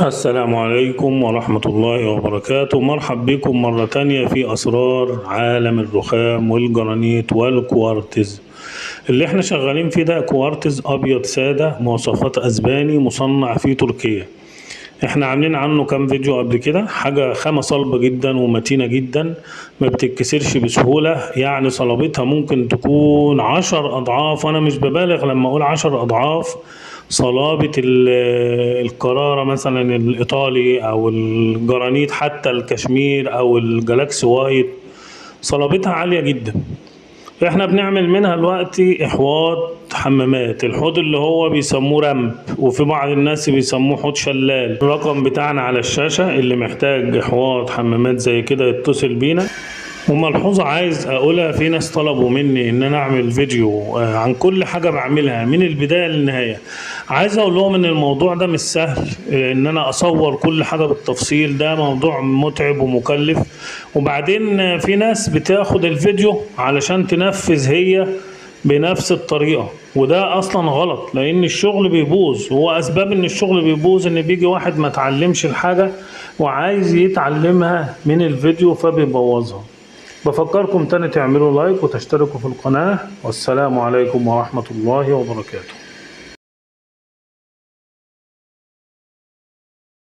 السلام عليكم ورحمة الله وبركاته. مرحب بكم مرة تانية في أسرار عالم الرخام والجرانيت والكوارتز. اللي احنا شغالين فيه ده كوارتز أبيض سادة، مواصفات أسباني، مصنع في تركيا. احنا عاملين عنه كام فيديو قبل كده. حاجة خامة صلبة جدا ومتينة جدا، ما بتتكسرش بسهولة، يعني صلابتها ممكن تكون 10 أضعاف، وأنا مش ببالغ لما أقول 10 أضعاف صلابة الكرارة مثلا الإيطالي أو الجرانيت، حتى الكشمير أو الجالاكسي وايت، صلابتها عالية جدا. احنا بنعمل منها دلوقتي احواض حمامات، الحوض اللي هو بيسموه رمب، وفي بعض الناس بيسموه حوض شلال. الرقم بتاعنا على الشاشة، اللي محتاج احواض حمامات زي كده يتصل بينا. وملحوظة عايز اقولها، في ناس طلبوا مني ان انا اعمل فيديو عن كل حاجة بعملها من البداية للنهاية. عايز اقول لهم ان الموضوع ده مش سهل، ان انا اصور كل حاجة بالتفصيل ده موضوع متعب ومكلف. وبعدين في ناس بتاخد الفيديو علشان تنفذ هي بنفس الطريقة، وده اصلا غلط، لان الشغل بيبوظ. هو اسباب ان الشغل بيبوظ ان بيجي واحد ما تعلمش الحاجة وعايز يتعلمها من الفيديو فبيبوظها. بفكركم تاني تعملوا لايك وتشتركوا في القناة، والسلام عليكم ورحمة الله وبركاته.